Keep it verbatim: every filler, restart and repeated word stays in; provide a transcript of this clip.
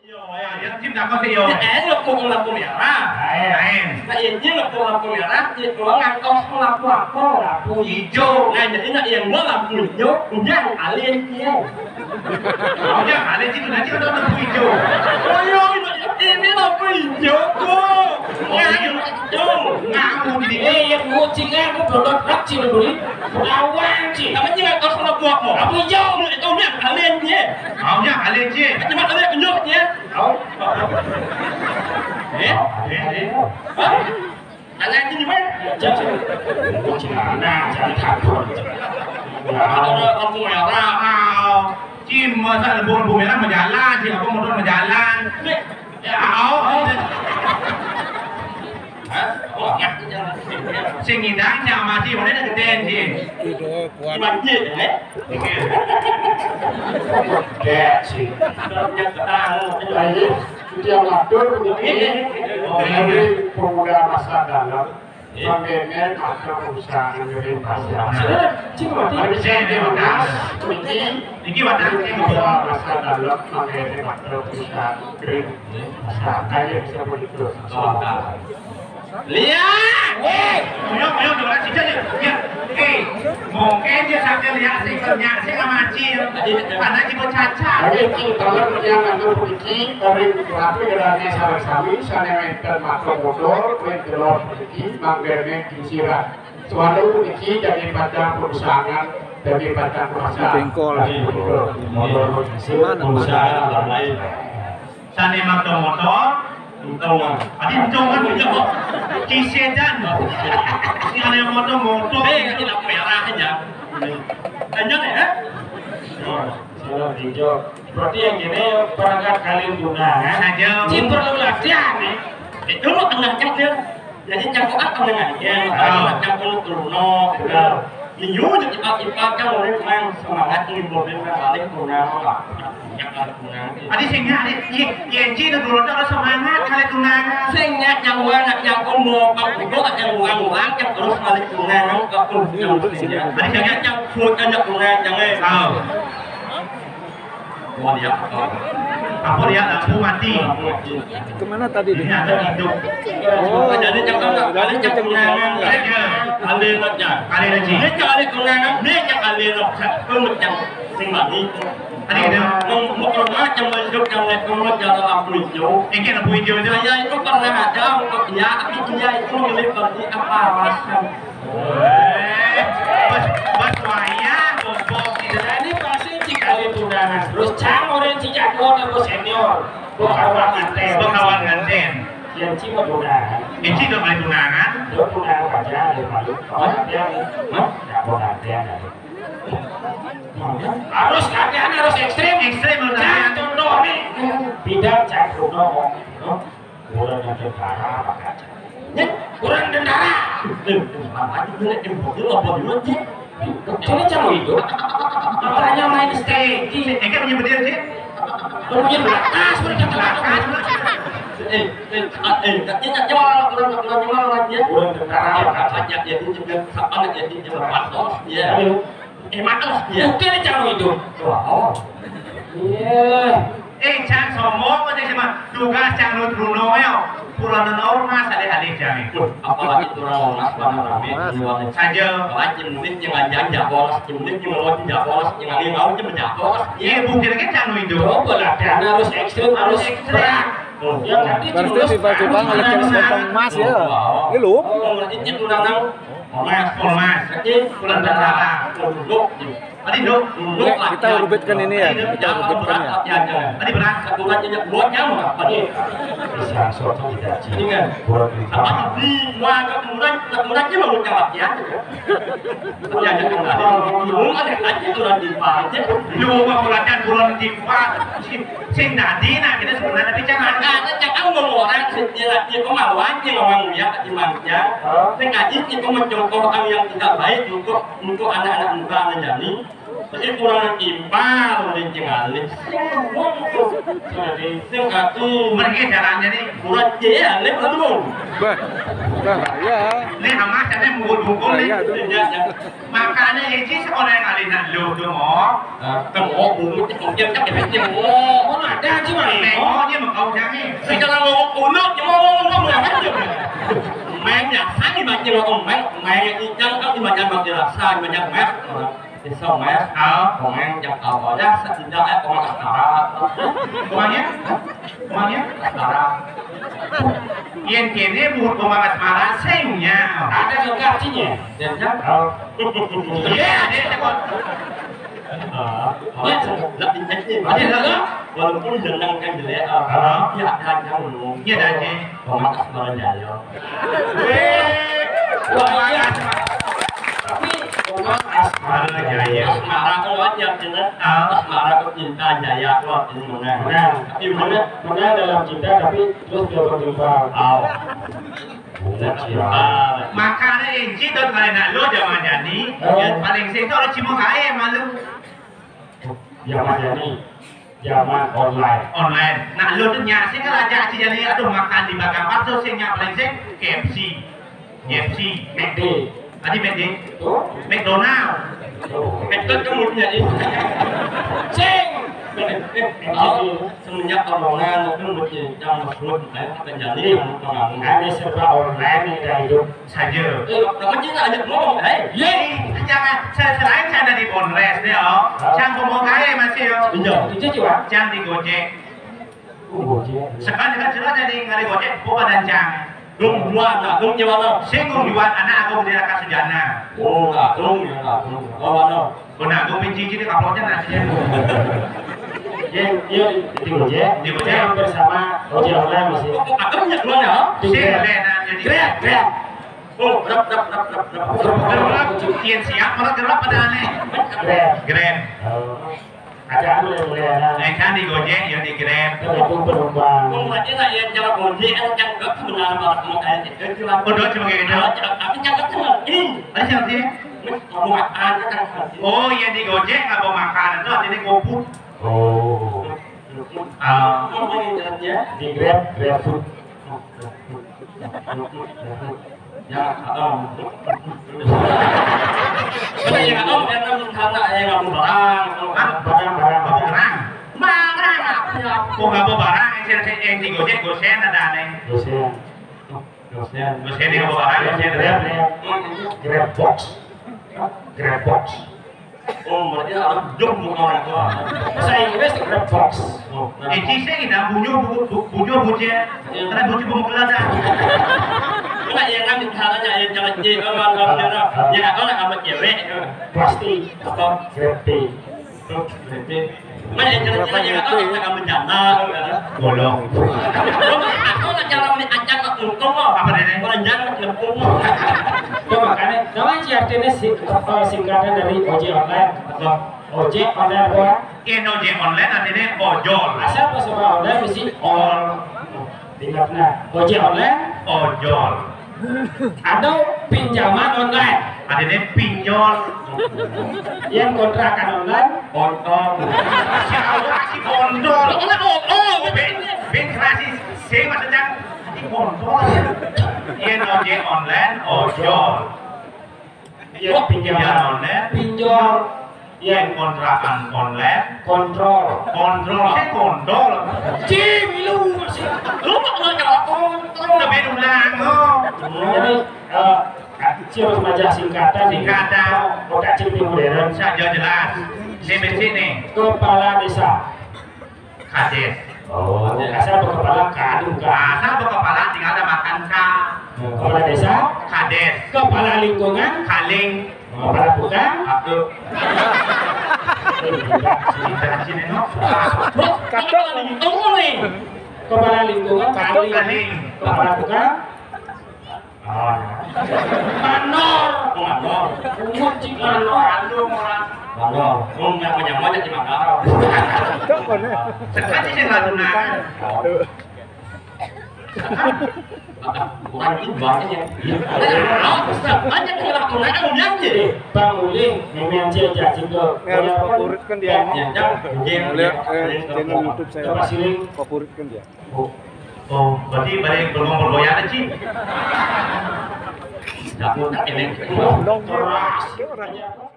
Yo, ya, ya, Cim, takon sih, yo. Ya, eh, lepung lampu merah. Lain, lain. Nah, ini lepung lampu merah, itu ngantos lampu apa? Lampu hijau. Nah, jadi nak yang gua lampu hijau, udah alien dia. Maunya alien sih, udah sih, udah lampu hijau. Oh, iya, ini, ini lampu hijau tuh. Oh, iya. Lampu hijau. Ngamu di sini. Eh, yang kucingan, aku belum dapat sih, dulu. Lawan sih. Namanya ngantos lampu apa? Lampu hijau. Itu udah alien dia. Maunya alien sih. Cuma alien tunjuk dia. Au. Eh? Eh, eh. Hah? Ada yang gimana? Jangan. Jangan, jangan takut. Ada lampu merah. Au. Cim, masa lampu, lampu merah mau jalan, sih, apa motor mau jalan? Nih. Ya, au. Hah? Oh, ya. Sing ngidang sama sih, udah deketin sih. Itu kuat. Cuma dia, eh? Dek sih. Yang ketang. Ayo, dia matur begini. Dari pemuda masa dalam. Mangkene matur perusahaan ngirim pasar. Tapi saya ini wadah. Niki, niki wadah. Pemuda masa dalam, mangkene matur perusahaan ngirim pasar. Kayak bisa begitu. Lihat. Weh. Ayo, ayo, dua orang sijil ya. Ya. Eh, mungkin dia sambil lihat sih, kerja sih sama Acil. Karena dia bercacat. Tapi itu tolong yang anu puniki, ring rapi gedane sareng sami, sane wenten matur motor, ring delok puniki, mangkene disirat. Suara puniki dari pada perusahaan, dari pada perusahaan. Bengkol. Dari motor, perusahaan orang lain. Sane mato motor, untung. Adi untung kan, iya, kok. Cisedan. Ini ada yang motor-motor. Eh, ini lampu merah aja. Lanjut ya. Oh, salah hijau. Berarti yang ini perangkat kali guna, ya? Saja. Cipur lu latihan, nih. Itu lu tengah cek dia. Jadi cangkok apa dengan dia? Oh. Cangkok lu turun, no. Iya. Minggu cepat-cepat kan orang main semangat ini mobil balik kurang lah. Yang balik kurang. Adi sing nyak, adi, iya, iya, Ci, itu dulu tuh semangat kali tunangan. Sing nyak yang gua, anak yang komo, pak gua yang uang-uang, yang terus balik kurang, kok tuh, yang sing nyak. Adi sing nyak yang buat anak kurang, jangan. Oh. Wah, dia apa? Apa dia lampu mati? Kemana tadi dia? Ini ada hidup. Oh, jadi jangan, jangan, jangan. Ada. Ada aja. Ada aja. Dia cari tunangan, dia cari aja. Kamu yang sing mati. Ada gitu. Mau, mau ke rumah, jangan masuk, jangan lihat rumah, jangan lampu hijau. Ini lampu hijau itu. Saya itu pernah ada untuk dia, tapi dia itu milik berarti apa alasan? Eh, bos, bos wayah, bos, bos, gitu. Jadi pasti cik kali tunangan. Terus cang orang cik jagoan apa senior. Bos kawan nganten. Bos kawan nganten. Yang cik mau tunangan. Yang cik udah kali tunangan. Udah tunangan aja, ada malu. Hah? Kawan nganten. Hah? Jagoan nganten, ada. Harus latihan, harus ekstrim. Ekstrim, harus latihan. Cang contoh nih. Bidang cang contoh. Hah? Kurang ada cara apa kaca? Nya, kurang dendara. Eh, apa aja kena jempol apa dulu, Cik? Jadi cang itu. Makanya main stay. Ini kan punya betul, Cik. Punya bekas, punya bekas. Eh, eh, ah, eh, tak ingat jual, kurang, kurang jual lagi ya. Kurang dendara apa kaca? Banyak ya, itu juga, apa ya, itu juga, ya. Ayo. Eh, maaf, ya. Oke, cang itu. Wah, oh. Iya. Eh, cang sombong aja sama tugas cang lut runo ya. Pulang dan ormas ada alih cang itu. Apalagi kurang ormas, warna rame, penyuangan saja. Apalagi murid yang ngajak jabolas, murid yang ngelawan jabolas, yang ngajak ngawin jabolas. Iya, bukti lagi cang itu. Coba lah, harus ekstrim, harus ekstrim. Berat. Oh, ya, nanti berarti tiba-tiba ngeliat cang potong emas ya. Ini lu. Oh, berarti itu kurang Mas, Mas, ini bulan tentara, duduk. Tadi duduk, duduk. Oke, lah, kita ya. Rubitkan ini ya, kita rubitkan ya. Tadi berat, satu aja, buat kamu apa nih? Bisa, suatu tidak, Ci. Ingat. Buat kita. Apa di warga murah, murah aja mau jawab ya. Ya, ya, ya. Lu ada aja tuh di aja. Lu mau belajar bulan timpal. Sing dadi, nah, kita sebenarnya bicara. Makanya jangan ngomong orang, sing dia, dia kemauan, dia ngomong dia, dia manja. Hah? Sing ngaji, dia mencontoh orang yang tidak baik untuk, untuk anak-anak muda ngajani. Jadi kurang timpal, nih. Ngalih. Sing aku. Mergi jalannya nih. Murah ya, lek aku. Bah, bahaya. Ini sama saya mukul-mukul nih. Bahaya, tuh. Ya, ya. Makanya ini sekolah yang alih nak lu tuh, mau. Ah, kan mau bungut, cek, cek, cek, cek, cek. Oh, mana ada sih, Bang? Nengoknya mau kau jangan. Saya kalau mau unut, cuma mau ngomong apa aja. Main biasa nih, baca lo, main, main yang ikan, kan dibaca, baca rasa, dibaca mes. Bisa, Mas. Halo. Pemain yang awalnya setidak eh pemain asmara. Pemainnya? Pemainnya? Asmara. Yang kini buat pemain asmara singnya. Ada juga artinya. Dan kan? Oh. Iya, dia cakap. Ah, oh, ya, nggak diinjeknya. Ada juga. Walaupun dengan yang jelek, ah, ah, ya ada yang ngomong. Iya, ada aja. Pemain asmara jaya. Weh, wah, iya. Tapi orang asmara jaya. Asmara kok wajar, Cina. Ah. Asmara kok cinta jaya kok, ini mana? Nah, tapi mana, mana dalam cinta, tapi terus dia berjumpa. Oh. Benar, ya. Makanya Inci tuh kali nak lu zaman jadi, oh, ya, paling sing tuh orang Cimanggae malu. Zaman jadi, zaman online. Online. Nah, lu tuh nyasih kan aja aja jadi, aduh, makan di bakar bakso sing yang paling sing K F C. K F C, McD. Tadi McD. Tuh. McDonald. Tuh. McDonald kamu punya ini. Sing. Oh, semenjak omongan itu mesti yang maksud, eh, terjadi yang pengaruh. Ini serba online nih, dah hidup saja. Eh, kamu juga ajak ngomong, eh? Ye, jangan. Se-, selain saya dari Bonres nih, oh. Hah? Yang ngomong aja masih, oh. Iya. Itu juga. Yang di Gojek. Oh, Gojek. Sekarang kan jelas jadi ngali Gojek, bukan dan jang. Dong dua, nah, dong nyewa lo. Singgung dua anak aku di Raka Sujana. Oh, nah, dong ya, nah, dong. Oh, mana? Kau nak dong benci jadi kaploknya nasinya. Dia, dia di, di Gojek. Di Gojek. Dia bersama ojek online masih. Oh, aku punya dua ya? Di Grab. Sing, Grab, Grab. Oh, rap, rap, rap, rap, rap. Gerap, kian siap, malah gerap pada aneh. Grab. Grab. Oh. Ada anu yang mulai ada. Eh, kan di Gojek, ya di Grab. Tergantung penumpang. Oh, berarti lah ya, jangan Gojek, kan, kan, enggak sebenarnya malah mau kayak gitu, cuma. Oh, doang cuma kayak gitu. Tapi jangan tuh ngerti. Ada siapa sih? Kamu makan, kan, ngerti. Oh, iya, di Gojek nggak bawa makanan tuh, artinya GoFood. Oh. Ah. Apa yang jelasnya? Di Grab, GrabFood. Ya, heeh. Ada yang heeh, karena rencana yang kamu barang. Hah? Barang, barang, barang. Barang. Barang apa ya? Kok nggak bawa barang? Yang, yang, yang di Gojek, gosen ada aneh. Gosen. Gosen. Gosen yang bawa barang, gosen. Grab, ya. Grab box. Grab box. Oh, berarti orang jong mau orang tua. Bahasa Inggris Grab box. Oh, nah. Eh, cise ini, bunyo, bu-, bu-, bunyo, bunyo. Iya. Karena bunyo pemukulan dah. Enggak, ya kan, misalnya, ya, jangan cek, kan, kan, kan, kan. Ya, kan, sama cewek. Plastik. Apa? Grab. Grab. Mana yang jelas-jelas yang apa, kita akan bencana, kan? Bolong. Aku nak cara mi-, acan nak untung, kok. Apa dia, Nek? Orang jangan nak untung, kok. Tuh, makanya, nama sih artinya si-, apa, singkatan dari ojek online? Apa? Ojek online apa? Iya, ojek online artinya ojol. Asal pas sama online mesti ol. Ingat, nah, ojek online? Ojol. Atau pinjaman online? Artinya pinjol. Yang kontrakan online? Kontol. Si awak si kontol. Oh, oh, oh. Ben, ben, kerasi. Si maksudnya si kontol. Yang ojek online, ojol. Iya, pinjaman online. Pinjol. Iya, kontrakan online. Kontrol. Kontrol, saya kontol. Ci, milu, sih. Lu mah nggak nyawa kontrol. Udah beda ulang, oh. Jadi, eh, Ci harus belajar singkatan nih. Singkatan. Kota Ci lebih modern. Saya jauh jelas. Ini bensin nih. Kepala desa. Kades. Oh, asal berkepala kadung, Kak. Asal berkepala tinggal ada makan, Kak. Kepala desa? Kades. Kepala lingkungan? Kaling. Kepala tukang? Aku. Eh, tidak. Tidak, sini, no. Kepala lingkungan, kaling. Kaling. Kepala tukang? Manor. Manor. Bungut cik manor. Manor. Wong yang punya monyet di Makassar. Cok, mana? Sekali sih nggak tunangan. Bukan itu banyak. Banyak yang lakukan, ada udah aja. Bang Uli, memang dia jadi tuh. Ya, harus favorit kan dia ini. Ya, ya, mungkin Lihat eh, ya, channel YouTube saya. Coba siling. Favorit kan dia. Oh, oh, berarti banyak yang belum bergoyang sih. Jago tak ini. Dong, Keras. Dia orangnya apa?